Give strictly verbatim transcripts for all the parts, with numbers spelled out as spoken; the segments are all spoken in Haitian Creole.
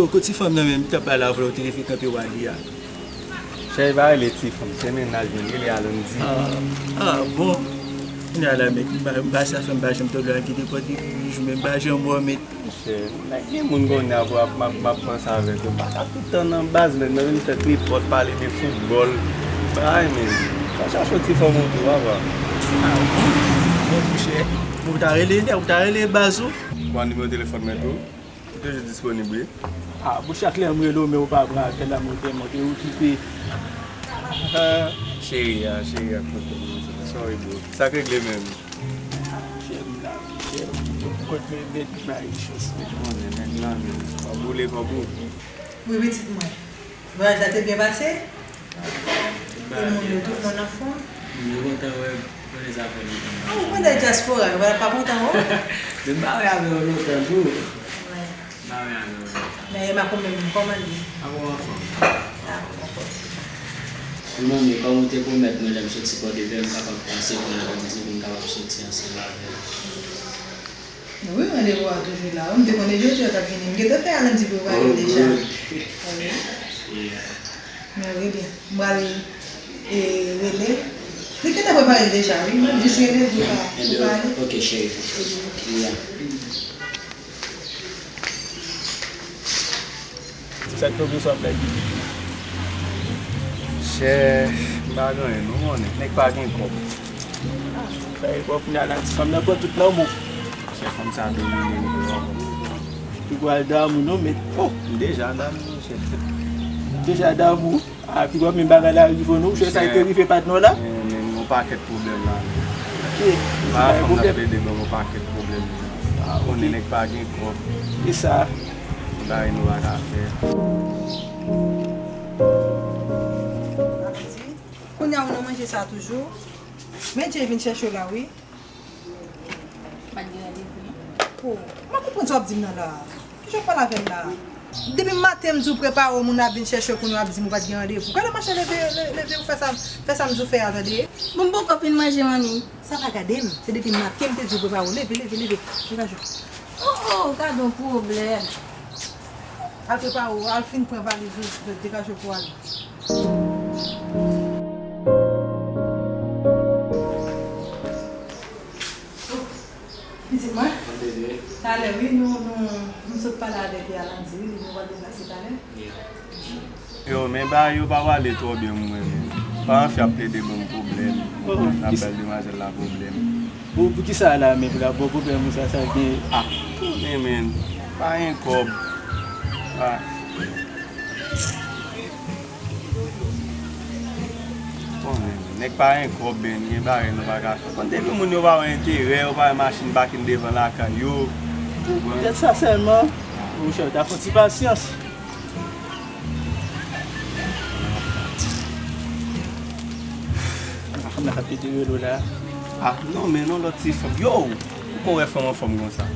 Poko ti fanm nan menm, li t ap pale avè w, ou te leve kanpe w ale a. Chè, pa rele ti fanm, se mennaj mwen, rele Alondy. Ah, ah, bon. Kounye a la, mèt, m pa, m pa sa fè, m pa janm tande w al kite pòt li pou jou, men m pa janm wè w, mèt. Monchè, gen moun kounye a pou ap, m ap, m ap panse avèk yo. M pa ka tout tan nan baz, mèt, mwen menm tèt repòt, pale de foutbòl. Bay, men, sa chache yon ti fanm ou tou, papa. Ah, bon, monchè. Ou ta rele, ou ta rele baz ou? Ou pran nimewo telefòn mwen tou? Ou toujou disponib, wi. Ah, bouch ak lè m rele w, men ou pa pran apèl la, mwen tèlman te okipe. Cheri a, cheri a, kontan, sorry, bro. Sa k regle menm? Cheri m la, cheri m. Kot men met may chans, men. Konnen, nèg la, men. Kòb boule, kòb boule. Wi, pitit mwen. Vwayaj la te byen pase? E moun yo, tout moun anfòm? Moun yo kontan wè w, konnen sa fè lontan. Ah, ou konnen dyaspora, yo pa, pa kontan wè w? Men m pa wè avè w lontan tou. Wè. M pa wè avè w lontan. Men e Makomè menm, kòman l ye? Makomè anfòm. Dakò, dakò. Wi, manmi, kòm ou te pwomèt mwen lè m soti Pòdepè, m kapab pase pou l aprèmidi pou m kapab soti ansanm avè l. Wi, randevou a toujou la. Ou m te konnen jodi a w t ap vini. M gentan fè Alondy prepare l deja. Oh, good. Wi. Yeah. Men wi, byen. M pral, e, rele l. Li gentan prepare l deja, wi. M ap jis rele l pou pa, pou pale. Ok, cheri. Yeah. Sa k tonbe sou w ap bay pipi? Chè, m pa gen anyen, nou konnen. Nèg pa gen kòb. Pa gen kòb, kounye a la, ti fanm nan pran tout lanmou. Chè, fanm sa domine m tou. Li pral damou non, mèt. Oh, m deja damou, chè. Deja damou. Ah, piga w menm bagay la rive w non, ou chè sa ki te rive patnè w la? Men, men, yon pakèt pwoblèm la, men. Ok. Pa fanm nan plede ban m yon pakèt pwoblèm. Ah, ok. Konnen nèg pa gen kòb. E sa? Yon bagay nou pa ka fè. Kounye a ou nan manje sa toujou? Men Jay vin chèche w la, wi. Pa t gen randevou, non. Oh, m pa konprann sa w ap di m nan la. Kijan w pale avè m la? Depi maten m di w prepare w, moun ap vin chèche w kounye a w ap di m ou pa t gen randevou. Gade machin leve, le-, leve ou fè sa, fè sa m di w fè a, tande. Bon, m poko fin manje, manmi. Sa pa gade m. Se depi maten m te di w prepare w. Leve, leve, leve. Degaje w. Oh, oh, gade yon pwoblèm. Al prepare w, al fin pran valiz ou, degaje w pou w ale. Pitit mwen. Talè, wi, nou, nou, nou sot pale avèk Alondy, wi, nou pral deplase talè. Yo, men bagay yo pa pale twò byen pou mwen menm. Paran fi ap plede ban m pwoblèm. Oh, oh, n ap bay demwazèl la pwoblèm. Pou, poukisa la, men pou l ap ba w pwoblèm konsa, sa gen? Ah, men, men, pa gen kòb. Ah. Bon, men, nèg pa gen kòb, men, gen bagay nou pa ka fè. Konn depi moun yo pa wè enterè, yo pa wè machin pakin devan lakay yo. Ou konprann? Petèt sa sèlman. Monchè, w ta fè yon ti pasyans. Fanm nan k ap pete rele w la. Ah, non, men non, lòt ti fanm. Yo! Ou konn wè fanm anfòm konsa?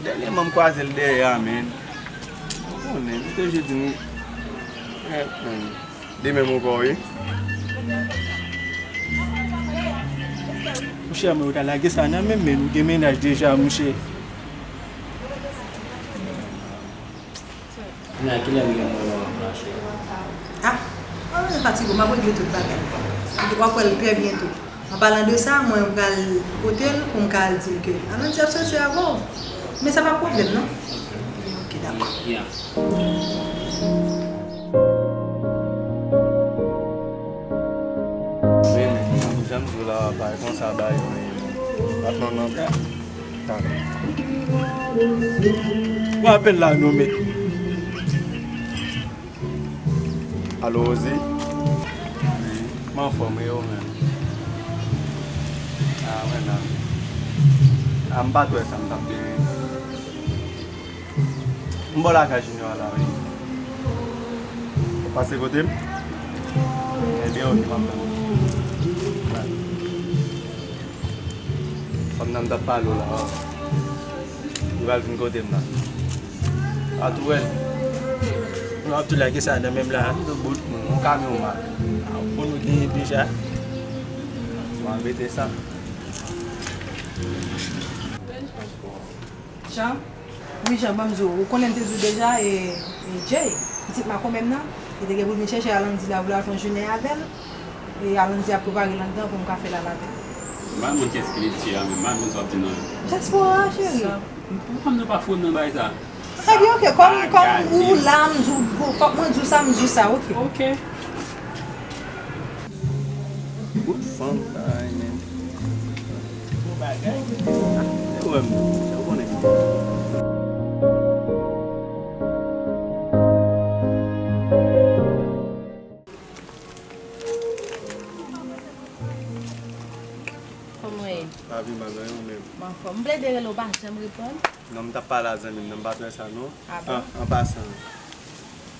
Dènyèman, m kwaze l dèyè a, men. Ou konnen, m te jodi m. Eh, men. De menm ankò, wi. Monchè, mwen, ou ta lage sa nan men m, men nou gen mennaj deja, monchè. Kounye a, kilè m gen pou w la, cheri? Ah, pa bezwen fatige w, m ap regle tout bagay. W ap wè l trè byento. An palan de sa, mwen pral kote l pou m ka al di l ke Alondy ap soti avè w. Men sa pa pwoblèm, non? Ok, dakò. Yeah. Men, men, jan m di w la, bagay konsa, bagay yo, men, ap nan, nan, nan. Pran apèl la non, mèt. Alo, Rosie? Wi, m anfòm, e ou menm? A, mwen la. A, m pa t wè sa m t ap gen. M bò lakay Junior la, wi. Ou pase kote m? Ebyen, oke, m ap tann ou. Fanm nan m t ap pale w la, li pral vin kote m la. A tou wè l. Nou ap tou lage sa nan menm la. Tout bout moun, yon kamyon mal. A, bon, nou genyen deja. Mwen mete sa. Jan? Wi, Jan, ban m di w, ou konnen m te di w deja, e, e Jay, pitit makonmè m nan, li te gen pou l vin chèche Alandy la pou l al fè yon jounen avè l. E Alandy ap prepare l anndan pou m ka fè l al avè l. M pa konn kiyès ki Letty a menm, m pa konn sa w ap di non. Dyaspora, cheri. Sa, m pa, m pa fò nan bagay sa. Ebyen, ok, kòm, kòm ou la, m di w, fòk mwen di w sa, m di w sa, ok. Ok. Bout fanm bagay, men. Bon bagay. E wè m, ou konnen. Kòman w ye? Pa pi mal, non, e ou menm? M anfòm. M plede rele w, w pa janm reponn. Non, m t ap pale a zanmi m nan, m pa t wè sa non. Ah bon? An, an pasan,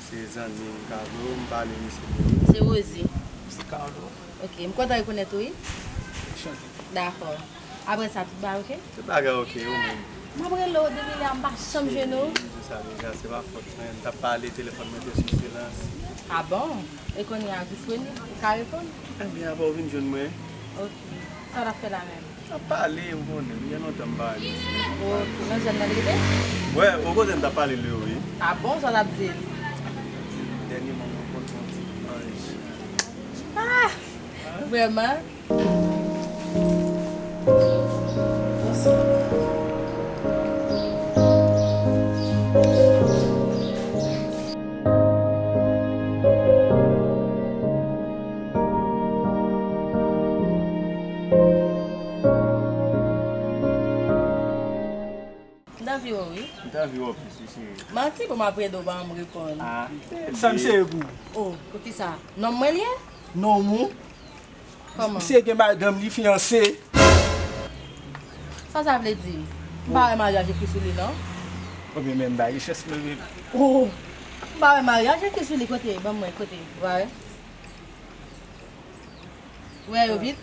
se zanmi m Carlo, m pale misye tou. Se Rosie. Se Carlo. Ok, m kontan rekonèt ou, wi. Chante. Dakò. Apre sa, tout bagay ok? Tout bagay ok, ou menm? M ap rele w depi lè a, m pa janm jwenn ou. Wi, m di sa deja, se pa fòt mwen. M t ap pale, telefòn mwen te sou silans. Ah bon? E kounye a disponib, ou ka reponn? Ebyen, apre w vin jwenn mwen. Ok. Sa w t ap fè la menm? N ap pale, ou konnen, gen lontan m pa ale. Oh, nan zòn nan l rete? Wè, ou konnen m t ap pale de ou, wi. Ah bon, sa w t ap di l? Dènyèman, mwen konn yon ti anj. Ah! Vrèman? M t anvi wè w, wi. M t anvi wè w plis, wi, cheri. Manti pou m ap rele w, pa janm reponn. Ah, sa m sere pou ou. Oh, poukisa? Nonm mwen l ye? Nonm ou? Kòman? Misye gen madanm li, fiyanse. Sa sa vle di? M pa wè maryaj ekri sou li, non. Ebyen, men m bay chans mwen menm. Oh, m pa wè maryaj ekri sou li, kote? Ban m wè, kote? Wè. Wè yo vit.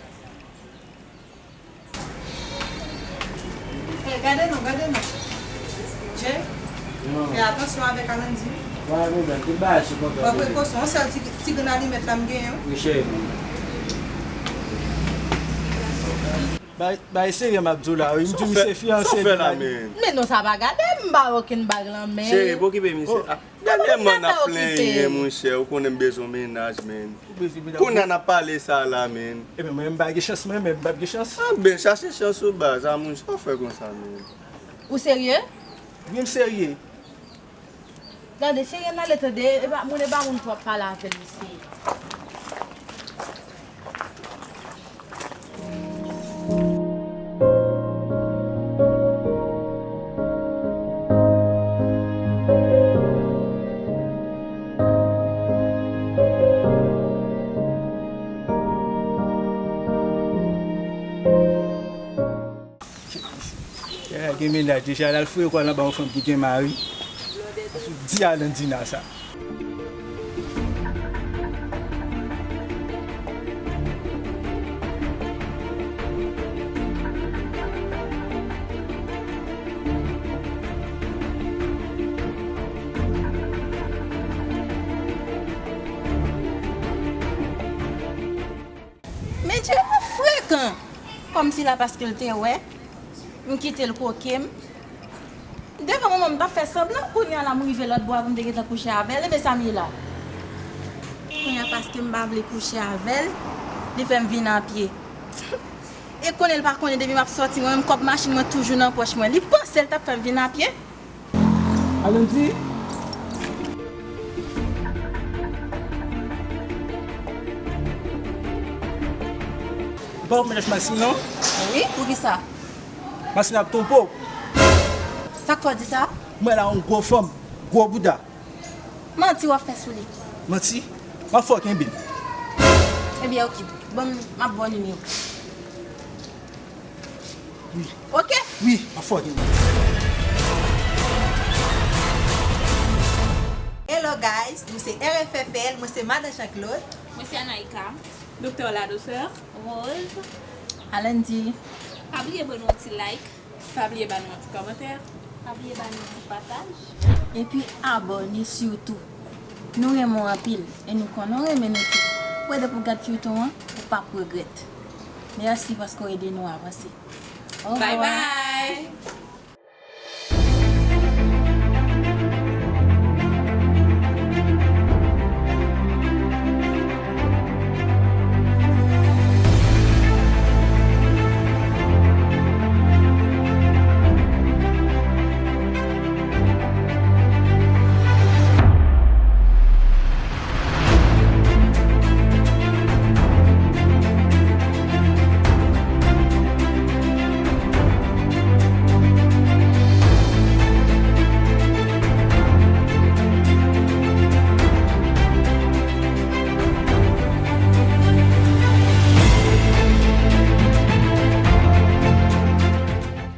Hey, gade non, gade non. Jay, fè atansyon avèk Alandy. Pran prekosyon, yon sèl ti, ti grenn alimèt la m genyen wi. Wi, cheri. Bay, bay serye m ap di w la wi. M di misye fiyanse li la. Men non, sa pa gade m, m ba okenn bag lan men. Cheri, pa okipe misye. Dènyèman n ap plenyen, monchè, ou konnen m bezwen yon mennaj, men. Kounye a n ap pale sa la, men. Ebyen, mwen, m pa gen chans, mwen menm, m pa gen chans. Ah, ben, chache chans ou baz, a monchè, ou fè konsa, men. Ou serye? Wi, m serye. Gade, cheri, ann ale tande, e pa, moun e pa moun pou w ap pale avè l, mesye. Yaya gen mennaj deja, l al foure kwa l anba yon fanm ki gen mari. Di Alandina sa. Men Jay ou frekan! Kòmsi la paske l te wè m kite l koke m. Devan manman m t ap fè sanblan, kounye a la m rive lòt bò a pou m te gentan kouche avè l, ebyen sa m ye la. Kounye a paske m pa vle kouche avè l, li fè m vin a pye. E konnen l pa konnen depi m ap sòti mwen menm kòb machin mwen toujou nan pòch mwen. Li panse l t ap fè m vin a pye. Alandy. Ou pa wè mennaj Maxime non? Wi, poukisa? Maxime ap twonpe w. Sa k fè w di sa? Mwen la yon gwo fanm, gwo bouda. Manti w ap fè sou li. Manti? M ap fè w kenbe l. Ebyen, oke. Ban m, m ap ba w nimewo. Wi. Oke? Wi, m ap fè w kenbe l. Hello guys, nou se R F F L, mwen se Madan Jean Claude. Mwen se Anaïka. Doktè La Douceur. Rose. Alandy. Pa bliye ban nou yon ti like. Pa bliye ba nou yon ti kòmantè. Pa bliye ba nou yon ti pataj. Epi abòne sitou. Nou renmen w anpil e nou konnen w renmen nou tou. Ou ede pou gad feyton an, ou p ap regrèt. Mèsi paske w ede nou avanse. Au revoir. Bye bye.